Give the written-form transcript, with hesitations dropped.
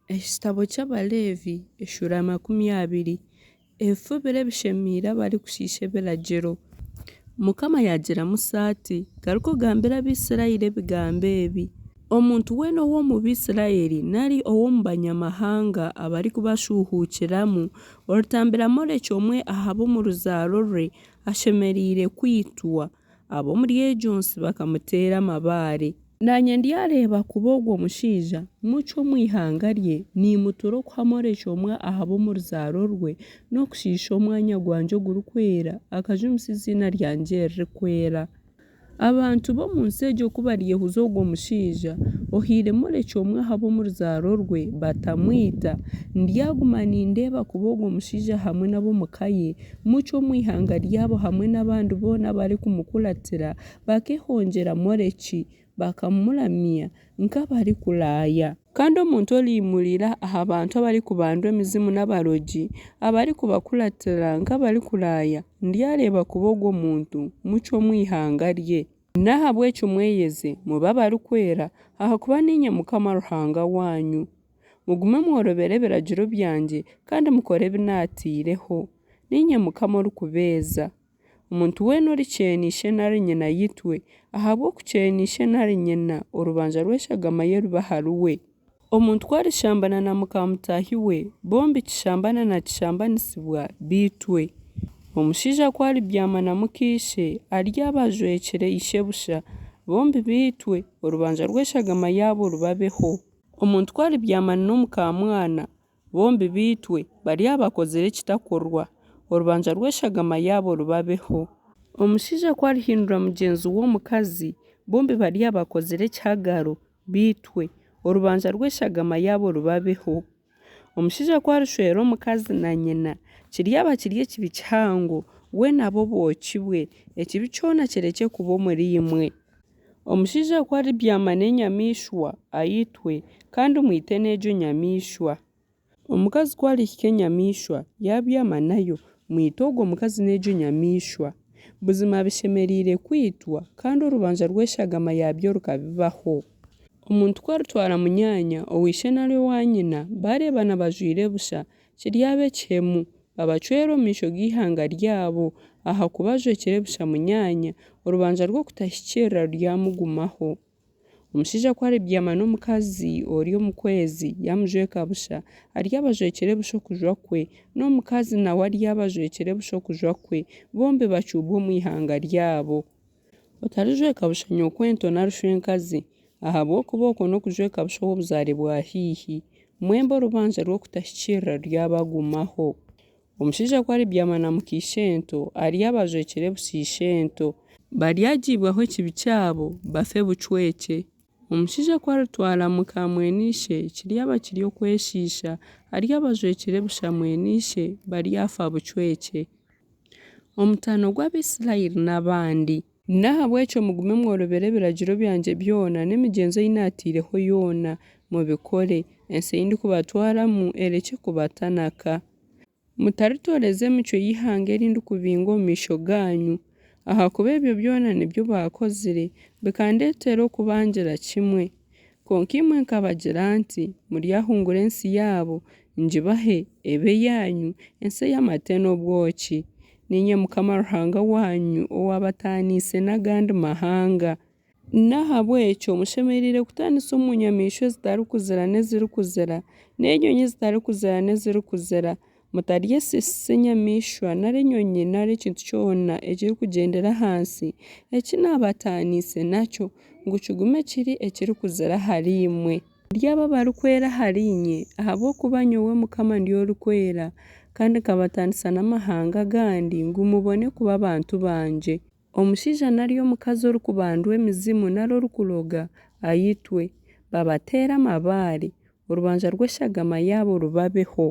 Ekitabo ky'Abaleevi eshuura ya 20. Ebifubiro ebishemereire abarikushiisha ebiragiro. Mukama yaagira Musa ati, Garuka ogambire Abaisiraeli ebigambo ebi. Omuntu weena ow'omu Baisiraeli nari ow'omu banyamahanga abarikubashuuhuukiramu, oritambira Moleki omwe aha b'omu ruzaaro rwe, ashemereire kwitwa, ab'omuri egyo nsi bakamuteera amabaare. Naanye ndyareeba kubi ogwo mushaija, mmucwe omu ihanga rye, nimmutura okuha Moleki omwe aha b'omu ruzaaro rwe, n'okushiisha Omwanya gwangye Ogurikwera, akajumisa eiziina ryangye eririkwera. Abantu b'omu nsi egyo ku baryehuza ogwo mushaija, ohaire Moleki omwe aha b'omu ruzaaro rwe, batamwita, ndyaguma nindeeba kubi ogwo mushaija hamwe n'ab'omu ka ye, mmucwe omu ihanga ryabo hamwe n'abandi boona abarikumukuratira bakeehongyera Moleki, bakamuramya nk'abarikuraaya. Kandi omuntu oriimurira aha bantu abarikubandwa emizimu n'abarogi, abarikubakuratira nk'abarikuraaya, ndyareeba kubi ogwo muntu, mmucwe omu ihanga rye. N'ahabw'ekyo mweyeze, mube abarikwera, ahakuba niinye Mukama Ruhanga waanyu. Mugume mworobere ebiragiro byangye, kandi mukore ebi naataireho. Niinye Mukama orikubeeza. Omuntu weena orikyeena ishe nari nyina aitwe. Ahabw'okukyeena ishe nari nyina, orubanja rw'eshagama ye rube ahariwe. Omuntu ku arishambana na muka mutaahi we, bombi kishambana na kishambanisibwa, baitwe. Omushaija ku aribyama na muka ishe, aryaba ajwekire ishe busha, bombi baitwe, orubanja rw'eshagama yaabo rubabeho. Omuntu ku aribyama n'omukaamwana, bombi baitwe, baryaba bakozire ekitakorwa, orubanja rw'eshagama yaabo rubabeho. Omushaija ku arihindura mugyenzi we omukazi, bombi baryaba bakozire ekihagaro, baitwe, orubanja rw'eshagama yaabo rubabeho. Omushaija ku arishwera omukazi na nyina, kiryaba kiri ekibi kihango, weena abe obookibwe, ekibi kyona kirekye kuba omuriimwe. Omushaija ku aribyama n'enyamaishwa, aitwe, kandi mwite n'egyo nyamaishwa. Omukazi ku arihika enyamaishwa, yaabyama nayo, mwite ogwo mukazi n'egyo nyamaishwa. Buzima bishemereire kwitwa, kandi orubanja rw'eshagama yaabyo rukabibaho. Omuntu ku aritwara munyaanya, owa ishe nari owa nyina, baareebana bajwaire busha, kiryaba ekihemu, babacwere omu maisho g'eihanga ryabo, ahakuba ajwekire busha munyaanya, orubanja rw'okutahikiirira ruryamugumaho. Omushaija ku aribyama n'omukazi ori omu kwezi, yaamujweka busha, aryaba ajwekire busha okujwa kwe, n'omukazi nawe aryaba ajwekire busha okujwa kwe, bombi bacuubwe omu ihanga ryabo. Otarijweka busha nyokwento nari shwenkazi, ahabw'okuba okwo n'okujweka busha ow'obuzaare bwa haihi. Mwembi orubanja rw'okutahikiirira ruryabagumaho. Omushaija ku aribyama na muka ishento, aryaba ajwekire busha ishento. Baryagiibwaho ekibi kyabo, bafe bucwekye. Omushaija ku aritwara muka mwene ishe, kiryaba kiri okweshiisha, aryaba ajwekire busha mwene ishe, baryafa bucwekye. Omutaano gw'Abaisiraeli n'abandi. N'ahabw'ekyo mugume mworobere ebiragiro byangye byona n'emigyenzo ei naataireho yoona, mubikore, ensi ei ndikubatwaramu erekye kubatanaka. Mutaritooreza emicwe y'eihanga eri ndikubinga omu maisho gaanyu, ahakuba ebyo byona nibyo baakozire, bikandeetera okubangira kimwe. Kwonka imwe nkabagira nti, Muryahungura ensi yaabo, ngibahe, ebe eyaanyu, ensi ey'amate n'obwoki. Niinye Mukama Ruhanga waanyu owaabataaniise n'agandi mahanga. N'ahabw'ekyo mushemereire kutaanisa omu nyamaishwa ezitarikuzira n'ezirikuzira, n'enyonyi ezitarikuzira n'ezirikuzira. Mutaryesiisisa enyamaishwa nari enyonyi nari ekintu kyona ekirikugyendera ahansi, eki naabataaniise nakyo, ngu kigume kiri ekirikuzira ahariimwe. Muryaba abarikwera ahariinye, ahabw'okuba Nyowe Mukama ndi Orikwera, kandi nkabataanisa n'amahanga agandi, ngu mubone kuba abantu bangye. Omushaija nari omukazi orikubandwa emizimu nari orikuroga, aitwe, babateere amabaare, orubanja rw'eshagama yaabo rubabeho.